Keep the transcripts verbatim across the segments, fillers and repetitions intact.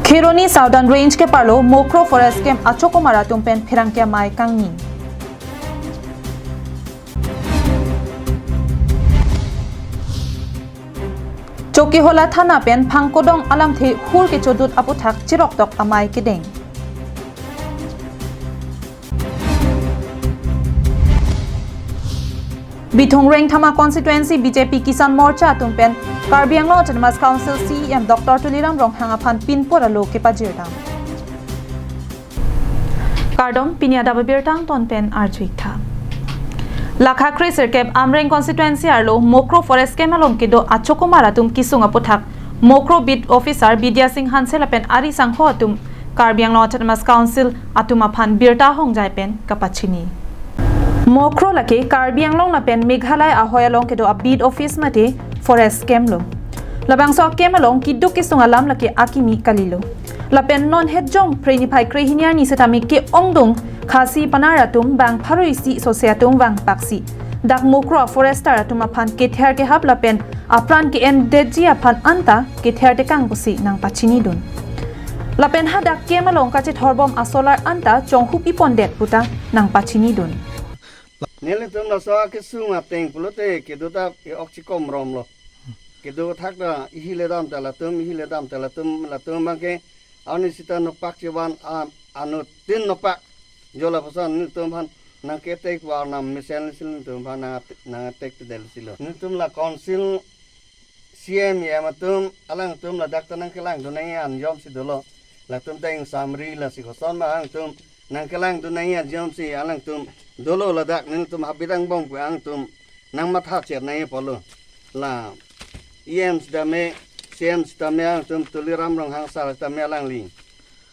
Kheroni Southern Range keparlo Mokro Forest Camp achokomar atum pen pherangke amei kangni. Chokihola Thana pen Phangkodong alamthe hur kechodut aputhak chiroktok amei kedeng. Bithung Rengthama Constituency B J P Kisan Morcha atum pen Karbi Anglong Autonomous Council C E M Doctor Tuliram Ronghang aphan pinpur alo kepajirdam. Kardom, pini adap abirta angton pen arju-ik tha. Lakha kre sirkep Amreng Constituency arlo Mokro Forest Camp along kedo achokomar atum kesung aputhak Mokro Beat Officer Bidya Singh Hanse lapen ari sangho atum Karbi Anglong Autonomous Council atum aphan birta hongjai pen kapachini. Mokro lake Karbi Anglong lapen Meghalaya ahoi along kedo a-beat office mate forest camp lo. Labangso a-camp along keduk kesung alam lake akimi kalilo. Lapen non hetjong Phre niphai kre hini arni setame ke-ongdung Khasi panar atum bang pharo isi sose atum vangpaksi. Dak Mokro forester atum aphan kether kehap lapen apran ke-endetji aphan anta kether tekang pusi nangpachinidun. Lapen hadak camp along kachethor bom a-solar anta chonghup-i pondet puta nangpachinidun. Nelitum laso akesung ateng pulote kedo ta e-ok chikom romlo. Kedo thakta ihi le dam ta latum, ihi le dam ta latum, latum abangke arni sita nopak chevan a, anuttin nopak. Jo lapuson nelitum aphan nangketek war nam mesen sil nelitum aphan nang, nangtekte del silo. Nelitum la council C M, E M atum, alangtum ladak ta nangkelangdun nangji anjom si dolo. Latum ta ingsamri lasi koson ma alangtum nangkelangdun nangji anjom si alangtum dolo, ladak nelitum habit angbong pu alangtum nangmatha cher nangji apotlo. La E M sitame, C M sitame alangtum, Tuliram Ronghang sar sitame alangli,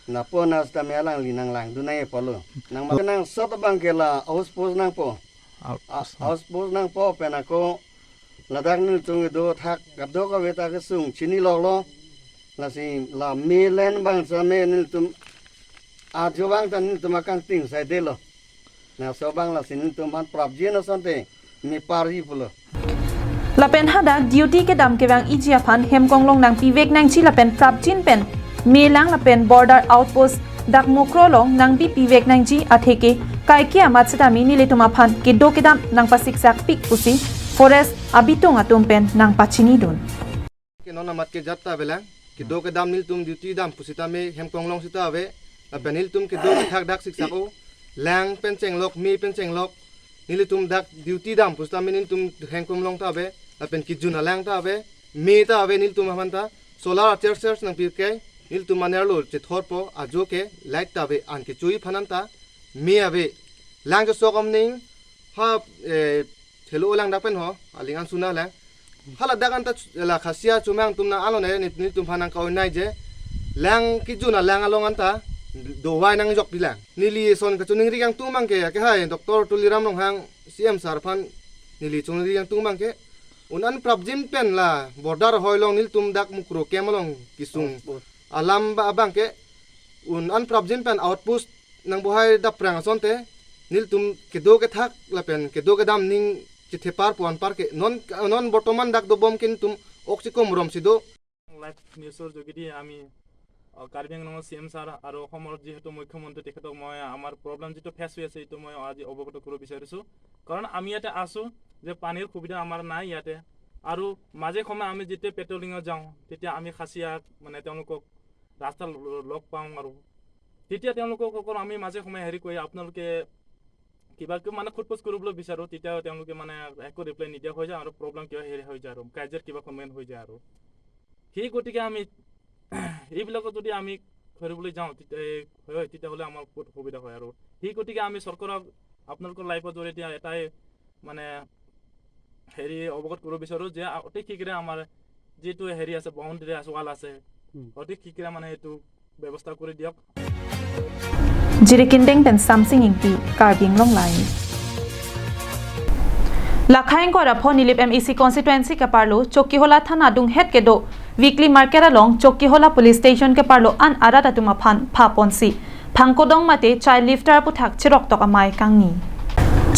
napona sitame alangli nanglangdun nangji apotlo. Nang ma-, nangsot abangke la outpost nangpo. Outpost. A-, outpost nangpo pen ako ladak nelitum kedo thak kadokave ta kesung chiniloklo. Lasi la me len abang sitame nelitum ajo abang ta nelitum akangting saidelo. Laso abang lasi nelitum aphan prapjin asonte meparji pulo. Lapen hadak duty kedam kevang-iji aphan hem konglong nangpivek nangji lapen prapjin pen melang lapen border outpost dak Mokro along nangpipivek nangji atheke kaike amat setame nelitum aphan kedo kedam nangpasiksakpik pusi forest abitung atum pen nangpachinidun. Ke non amat ke jat ta avelang, kedo kedam nelitum duty dam pusitame hem konglong sita ave, lapen nelitum kedo kethak dak siksak-o, lang pen chenglok, me pen chenglok, nelitum dak duty dam pusitame nelitum hem konglong ta ave, lapen kejun alang ta ave, me ta ave nelitum aphan ta, solar a-charge charge nangpirke, nelitum anerlo chethorpo, ajo ke light ta ave, an kechui aphan anta, me ave, lang chesok om ning, ha, eh, thelo lang dak pen ho, aling an suna lang. Hala dak anta ch-, la Khasi achomang atum nang alone neli, nelitum aphan nangka-oi nai je. Lang kejun alang along anta dovai nangjok pilang. Neli son kachiningri kangtung abangke, ke hai Doctor Tuliram Ronghang C M sir aphan neli chiningri kangtung abangke. Un-an prapjin pen la border ahoi along nelitum dak Mokro camp along kesung. Outpost. Alam ba abangke un-an prapjin pen outpost nangbohai daprang asonte, nelitum kedo kethak lapen kedo kedam ning chethepar pu anpar ke non, non bortoman dak dobom ke nelitum ok chikom rom si do. Live news-or jogedi ami, আহ, কাৰ্বি আংলঙৰ C M sir আৰু অসমৰ যিহেতু মুখ্যমন্ত্ৰী তেখেতক মই আমাৰ প্ৰব্লেম যিটো ফেচ হৈ আছে এইটো মই আজি অৱগত কৰিব বিচাৰিছোঁ। কাৰণ আমি ইয়াতে আছোঁ যে পানীৰ সুবিধা আমাৰ নাই ইয়াতে। আৰু মাজে সময়ে আমি যেতিয়া পেট্ৰলিঙত যাওঁ তেতিয়া আমি খাচীয়াক মানে তেওঁলোকক ৰাস্তাত ল-, লগ পাওঁ আৰু তেতিয়া তেওঁলোকক অকল আমি মাজে সময়ে হেৰি কৰি আপোনালোকে কিবা কিবি মানে সোধ পোছ কৰিবলৈ বিচাৰোঁ, তেতিয়া তেওঁলোকে মানে একো ৰিপ্লাই নিদিয়া হৈ যায় আৰু প্ৰব্লেম কিবা হেৰি হৈ যায় আৰু কাজিয়াৰ কিবা কনভেন হৈ যায় আৰু। সেই গতিকে আমি এইবিলাকত যদি আমি কৰিবলৈ যাওঁ তেতিয়া, এই, হয়, তেতিয়াহ'লে আমাৰ বহুত অসুবিধা হয় আৰু। সেই গতিকে আমি চৰকাৰক, আপোনালোকৰ লাইভৰ জৰিয়তে এটাই মানে হেৰি অৱগত কৰিব বিচাৰোঁ যে অতি শীঘ্ৰে আমাৰ যিটো হেৰি আছে, বাউণ্ডেৰী আছে, ৱাল আছে, হুম। অতি শীঘ্ৰে মানে এইটো ব্যৱস্থা কৰি দিয়ক। Jirikindeng pen Samsing Ingti, Karbi Anglong Live. Lakha ingkoi ra pho Nilip M A C constituency keparlo Chokihola thana adunghet kedo weekly market along Chokihola police station keparlo an arat atum aphan phaponsi Phangkodong mate child lifter aputhak chiroktok amei kangni.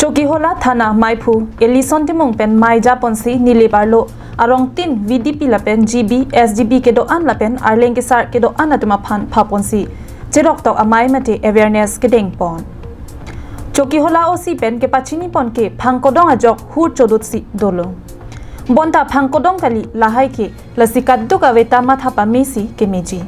Chokihola thana meiphu Ellison Timung pen mei japonsi Nilip arlo arongtin V D P lapen G B, S G B kedo-an lapen arleng kesar kedo-an atum aphan phaponsi cheroktok amei mate awareness kedengpon. Chokihola O C pen kepachinipon ke phangkodong ajok hur chodutsi dolo. Bonta phangkodong kali lahai ke lasi kaduk aveta matha pamesi kemeji.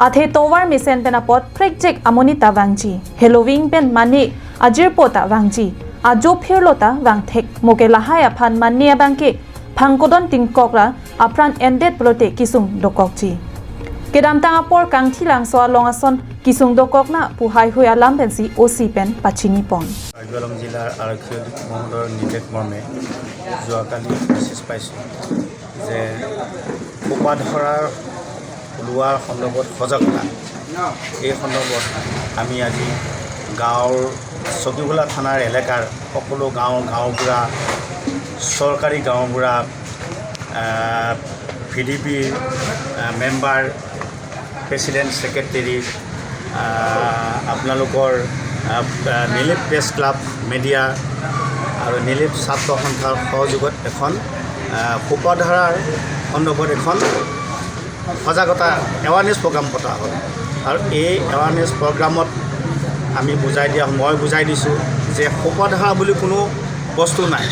Athe tovar mesen pen apot prekjek amonit ta vangji, heloving pen mane ajirpo ta vangji, ajo phirlo ta vangthek, mo ke lahai aphan mane abang ke phangkodong tingkok ra apran endet pulote kisung dokokji. Kedamtang apor Kangthilangso along ason kisung dokok na pu haihui alam pensi O C pen pachinipon. Karbi আংলং জিলাৰ আৰক্ষী অধীক্ষক মহোদয়ৰ নিৰ্দেশ মৰ্মে যোৱাকালি মেছেজ পাইছোঁ যে সোপাধৰাৰ ওলোৱাৰ সন্দৰ্ভত সজাগতা, এই সন্দৰ্ভত আমি আজি গাঁৱৰ চকীহোলা থানাৰ এলেকাৰ সকলো গাঁৱৰ গাঁওবুঢ়া, চৰকাৰী গাঁওবুঢ়া, ভি ডি পিৰ মেম্বাৰ, প্ৰেচিডেণ্ট, ছেক্ৰেটেৰী, আপোনালোকৰ নিলিপ প্ৰেছ ক্লাব, মিডিয়া আৰু নিলিপ ছাত্ৰ সন্থাৰ সহযোগত এখন সোপাধৰাৰ সন্দৰ্ভত এখন সজাগতা এৱাৰনেছ প্ৰগ্ৰাম পতা হ'ল। আৰু এই এৱাৰনেছ প্ৰগ্ৰামত আমি বুজাই দিয়া, মই বুজাই দিছোঁ যে সোপাধৰা বুলি কোনো বস্তু নাই,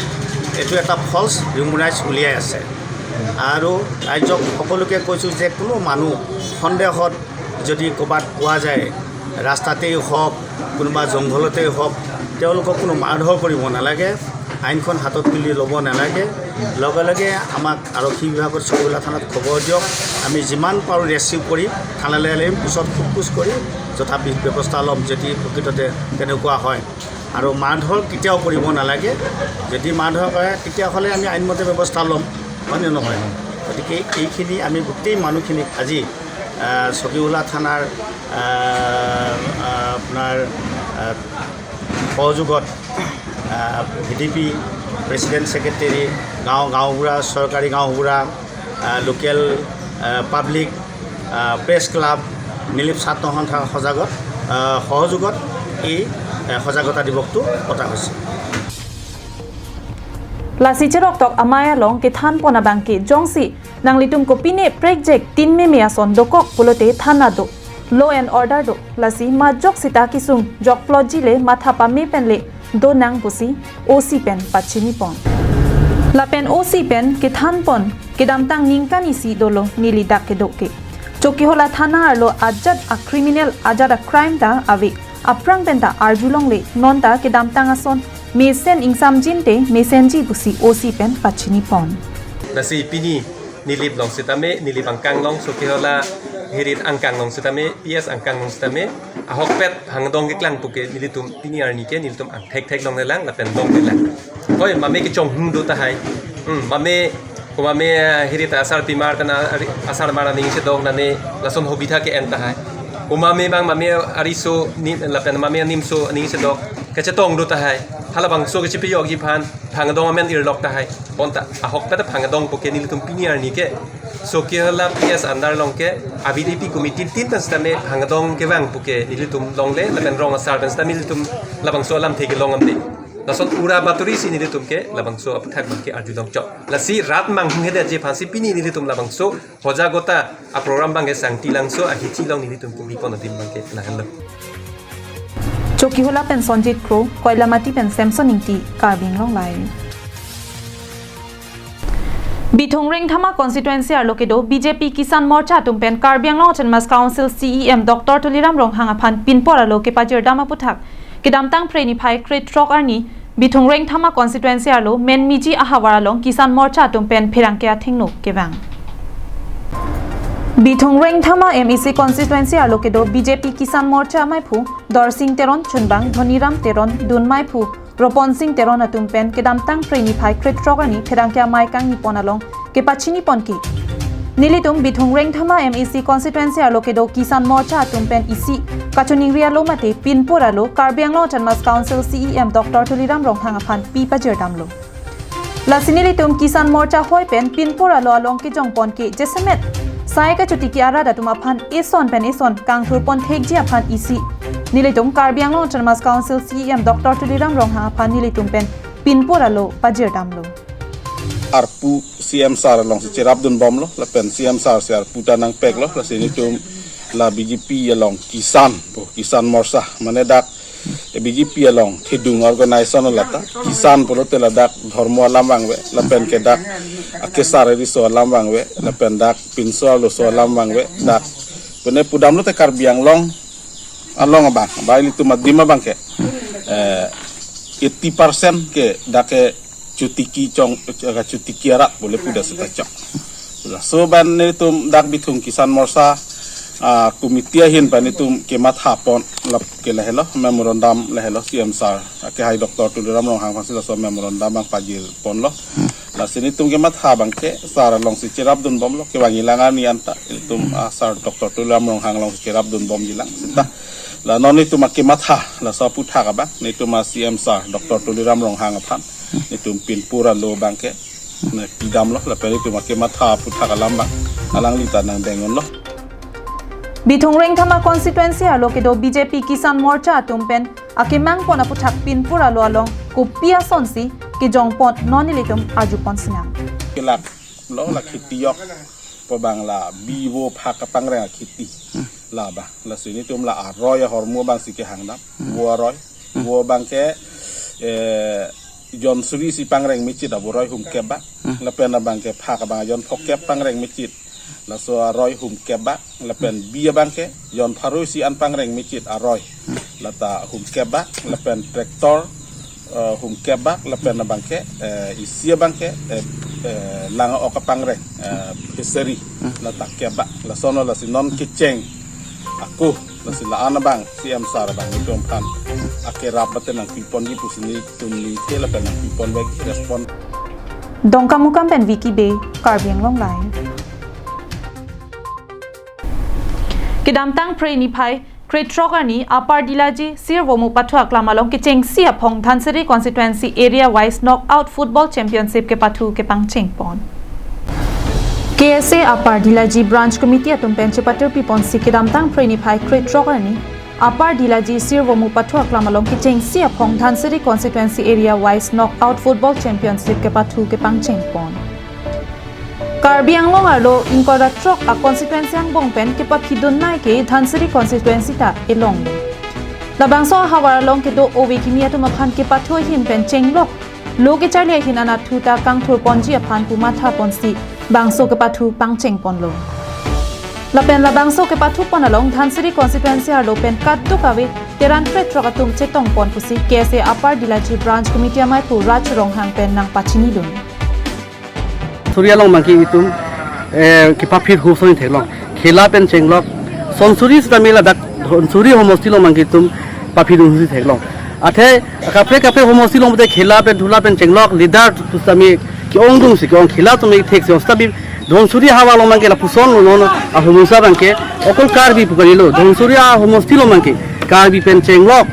এইটো এটা ফল্চ ৰিউমাৰাইজ উলিয়াই আছে। আৰু ৰাইজক সকলোকে কৈছোঁ যে কোনো মানুহ সন্দেহত যদি ক'ৰবাত পোৱা যায়, ৰাস্তাতেই হওক, কোনোবা জংঘলতেই হওক, তেওঁলোকক কোনো মাৰধৰ কৰিব নালাগে, আইনখন হাতত তুলি ল'ব নালাগে। লগে লগে আমাক আৰক্ষী বিভাগত চকীহোলা থানাত খবৰ দিয়ক, আমি যিমান পাৰোঁ ৰেস্কিউ কৰি থানালৈ আনিম, পিছত সোধ পোছ কৰি যথা বি-, ব্যৱস্থা ল'ম, যদি প্ৰকৃততে তেনেকুৱা হয়। আৰু মাৰধৰ কেতিয়াও কৰিব নালাগে, যদি মাৰধৰ কৰে তেতিয়াহ'লে আমি আইনমতে ব্যৱস্থা ল'ম, হয়নে নহয়? গতিকে এইখিনি আমি গোটেই মানুহখিনিক আজি চকীহোলা থানাৰ আপোনাৰ সহযোগত V D P president, secretary, গাঁও গাঁওবুঢ়া, চৰকাৰী গাঁওবুঢ়া, লোকেল পাব্লিক, প্ৰেছ ক্লাব, নিলিপ ছাত্ৰ সন্থাৰ সজাগত সহযোগত এই সজাগতা দিৱসটো পতা হৈছে। Lasi cheroktok amei along kethanpon abang ke jongsi nanglitum kopine prekjek tin meme ason dokok pulote thana do, law and order do, lasi majok sita kisung jokplotji le matha pame pen le donang pusi O C pen pachinipon. Lapen O C pen kethanpon kedamtang ningkan isi dolo neli dak kedo ke. Chokihola thana arlo ajat a criminal, ajat a crime ta ave. Aphrang pen ta arjulongle, non ta kedamtang ason mesen ingsamjin te mesenji pusi O C pen pachinipon. Lasi pini Nilip along sitame, Nilip angkang along, Chokihola hirit angkang along sitame, P S angkang along sitame, ahokpet phangdong keklang puke nelitum pini arni ke nelitum angthek thek longlelang lapen longlelang. Hoi, mame kechonghong do tahai. Hmm, mame, ko mame, eh, hirit asarpi mar pen ari, asar mar aning si dong nane lason hobitha ke-en tahai. Ko mame abang mame ariso ni lapen mame animso aning si dok kachetong do tahai. Halabangso kachepiyokji aphan phangdong amen irlok tahai. Bonta ahokpet phangdong puke nelitum pini arni ke Chokihola P S under along ke a V D P committee tin tan sitame phangdong kevang puke nelitum longle lapen rong asar tan sitame nelitum labangso alamthe kelong ante. Lason ura baturi si nelitum ke labangso aputhak abang ke arjulong chok. Lasi rat manghung hede je aphansi pini nelitum labangso sojagota a program abang ke Sangti Langso ahithi along nelitum kimi pon adim abang ke lahenlo. Chokihola pen Sonjit Kro, Koilamati pen Samson Ingti, Karbi Anglong Live. Bithung Rengthama constituency arlo kedo B J P Kisan Morcha atum pen Karbi Anglong Autonomous Council C E M Doctor Tuliram Ronghang aphan pinpor alo kepajirdam aputhak kedamtang Phre niphai krethrok arni Bithung Rengthama constituency arlo Menmiji ahavar along Kisan Morcha atum pen pherangke athengno kevang. Bithung Rengthama M A C constituency arlo kedo B J P Kisan Morcha amaiphu Dorsing Teron chunbang Dhoniram Teron dun maiphu Ropon Sing Teron atum pen kedamtang Phre niphai krethrok arni pherangke amei kangnipon along kepachinipon ke. Nelitum Bithung Rengthama M A C constituency arlo kedo Kisan Morcha atum pen isi kachiningri alo mate pinpor alo Karbi Anglong Autonomous Council C E M Doctor Tuliram Ronghang aphan pi pajirdamlo. Lasi nelitum Kisan Morcha hoi pen pinpor alo along kejongpon ke jasemet sai kachotiki arat atum aphan eson pen eson kangthurpon thekji aphan isi nelitum Karbi Anglong Autonomous Council C E M Doctor Tuliram Ronghang aphan nelitum pen pinpor alo pajirdamlo. arpu C M sir alongsi cherapdunbomlo, lapen C M sir si arpu ta nangpeklo, lasi nelitum la B J P along Kisan, po, Kisan Morcha, mane dak B J P along thedung organization lata, Kisan pulote ladak dhormo alam vangve, lapen ke dak akesar riso alam vangve, lapen dak pinso arloso alam vangve, dak pune pudamlote Karbi Anglong along abang, ba ilitum adim abangke, eh, eighty percent ke dak ke chotiki chong, chotiki arat bole puda seta chok. Laso abang nelitum dak Bithung Kisan Morcha, ah, committee ahin abang nelitum kemathapon lap ke lahelo, memorandum lahelo C M sir, akehai Doctor Tuliram Ronghang aphansi laso memorandum abang pajirponlo. Lasi nelitum kematha abangke sir alongsi cherapdunbomlo, kevangji lang arni anta, nelitum, ah, sir Doctor Tuliram Ronghang alongsi cherapdunbomji lang seta. La non nelitum akematha, laso aphuthak abang, nelitum a C M sir Doctor Tuliram Ronghang aphan nelitum pinpur alo abangke, ne pidamlo, lapen nelitum akematha aphuthak alam abang alangli ta nangdengdunlo. Bithung Rengthama constituency arlo kedo B J P Kisan Morcha atum pen akemangpon aphuthak pinpur alo along kopi asonsi kejongpon, non nelitum arjupon sinang. Kelak lo la kheti yok pu abang la bi vo phak kapangreng akheti. Hmm. La abang, lasi nelitum la aroi ahormu abangsi kehangdam. Hmm. Vo aroi. Hmm. Vo abangke, eh, jon suri si pangreng mechit, avo aroi humkep bak. Hmm. Lapen abangke phak abang jon phokep pangreng mechit, laso aroi humkep bak. Lapen bi abangke jon pharo isi an pangreng mechit aroi, lata humkep bak. Lapen tractor, eh, humkep bak. Lapen abangke, eh, isi abangke, eh, eh, lang-ok apangreng, eh, fishery, lata kep bak. Lason lasi non kecheng ako, lasi la-an abang C M sir abang nelitum aphan akerap bate nangpiponji pusi nelitum ningke lapen nangpiponvek respond. Dongkamukam pen Vicky Bey, Karbi Anglong Live. Kedamtang Phre niphai krethrok arni Upper Dilaji Sirvomu Pathu Aklam along kechengsi aphong Dhansiri constituency area wise knockout football championship kepathu kepangchengpon. K S A Upper Dilaji Branch Committee atum pen chepatir piponsi kedamtang Phre niphai krethrok arni Upper Dilaji Sirvomu Pathu Aklam along kechengsi aphong Dhansiri constituency area wise knockout football championship kepathu kepangchengpon. Karbi Anglong arlo ingkoi ra throk a constituency angbong pen kepaphidun nai ke Dhansiri constituency ta elonglo. Labangso ahavar along kedo ove kimi atum aphan kepathu ahin pen chenglok lo kecharli ahin anatthu ta kangthurponji aphan pu mathaponsi bangso kepathu pangchengponlo. Lapen labangso kepathupon along Dhansiri constituency arlo pen kadokave teran krethrok atum chetongpon pusi K S A Upper Dilaji Branch Committee amei pu Raj Ronghang pen nangpachinidun. Suri along abangke itum, eh, kepaphit hu soni theklong. Khela pen chenglok. Sonsuri sitame ladak Sonsuri homosti along abangke itum paphidunsi theklong. Athe kaprek kaprek homosti along te khela pen dhula pen chenglok, leader sitame ke-ongdungsi ke-ong, khela sitame thek si ong sitame Dhansiri havar along abangke lapuson lo non ahumsa abangke okol Karbi pu kalilo. Dhansiri ahomosti along abangke Karbi pen chenglok.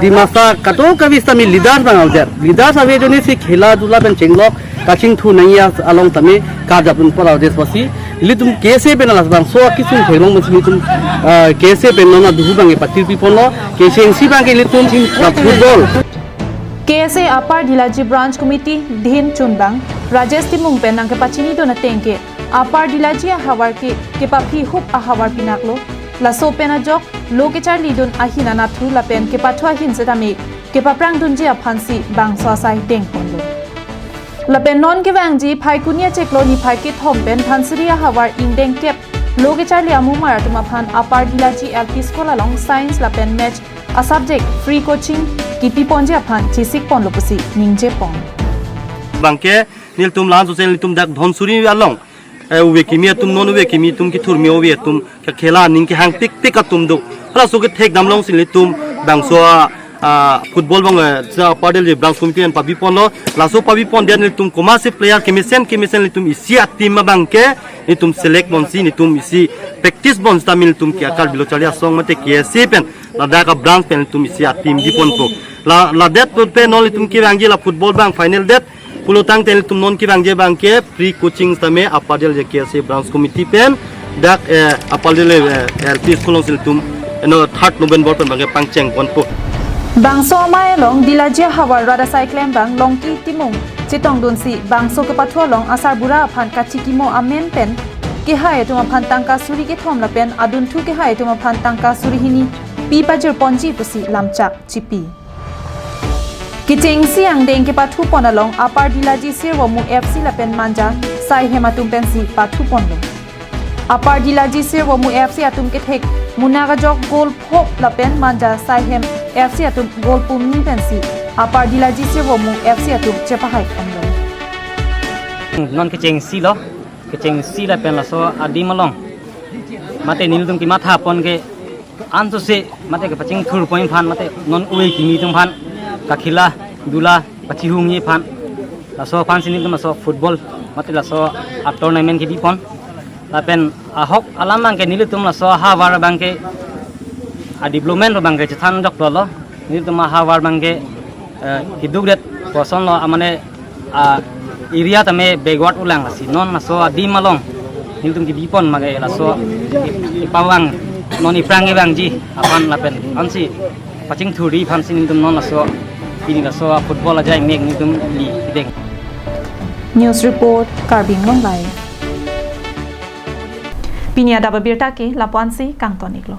Dimasa kadokave sitame leaders abang available. Leaders ave joni si khela dhula pen chenglok kachingthu nangji along tame karjapdun pora des pasi. Ilitum K S A pen labangso akisung theklong masi ilitum, ah, K S A pen non aduhu abangke patir piponlo. Kechengsi abangke ilitum, ah, football. K S A Upper Dilaji Branch Committee adhin chunbang Rajesh Timung pen nangkepachinidun ateng ke Upper Dilaji ahavar ke kepaphi hup ahavar pinaklo. Laso pen ajok lo kecharlidun ahin anatthu lapen kepathu ahin setame kepaprangdunji aphansi bangso asai dengponlo. Lapen non kevangji Phaikuni achiklo niphai kethom pen Dhansiri ahavar ingdeng kep lo kecharli amumar atum aphan Upper Dilaji L P School along science lapen maths asubject free coaching kepiponji aphan chesikponlo pusi ningjepon. Abangke nelitum la-an sose nelitum dak Dhansiri along, eh, ove kimi atum, non ove kimi atum, kethurmi ove atum, ke khela aning kehang pikpik atum do. Halaso kethekdam alongsi nelitum bangso, ah, football abang, eh, sa Upper Dilaji Branch Committee pen pabiponlo. Laso pabipondet nelitum komatsi player kemesen kemesen nelitum isi a-team abangke nelitum select ponsi nelitum isi practice pon sitame nelitum ke a-Karbi Lo Charli Asong mate K S A pen ladak a-branch pen nelitum isi a-team diponpo. La, ladet pen non nelitum kevangji la football abang final det pulo tangte nelitum non kevangji abangke free coaching sitame Upper Dilaji K S A Branch Committee pen dak, eh, Upper Dilaji, eh, L P School alongsi nelitum, eh, no, third November pen abangke pangchengponpo. Bangso amei along Dilaji ahavar rat asai klembang Longki Timung chetongdunsi bangso kepathu along asarbura aphan kachikimo amen pen kehai atum aphan tangka suri kethom lapen adunthu kehai atum aphan tangka suri hini pi pajirponji pusi lamchak chipi. Kechengsi angdeng kepathu pon along Upper Dilaji Sirvomu F C lapen Manja Saihem atum pensi pathu ponlo. Upper Dilaji Sirvomu F C atum kethek munak ajok goal phop lapen Manja Saihem F C atum goal pumni pensi Upper Dilaji Sirvomu F C atum chepahai ponlo. Non kechengsi lo, kechengsi lapen laso adim along mate nelitum kematha pon ke ansose mate kepachingthur pon aphan mate non ove kimi atum aphan kakhela dula pachihungji aphan laso aphansi nelitum laso football mate laso a tournament kebi pon. Lapen ahok alam abangke nelitum laso ahavar abangke a development abangke chethan joklo. Nelitum ahavar abangke, eh, keduk det kosonlo, amane, ah, area tame backward ulang lasi non laso adim along nelitum kebi pon mage laso ipavang non iphrang kevangji aphan lapen ansi pachingthurji aphansi nelitum non laso pini laso football ajai mek nelitum li kedeng. News report, Karbi Anglong Live. Pini adap abirta ke lapu-ansi kangton-iklo.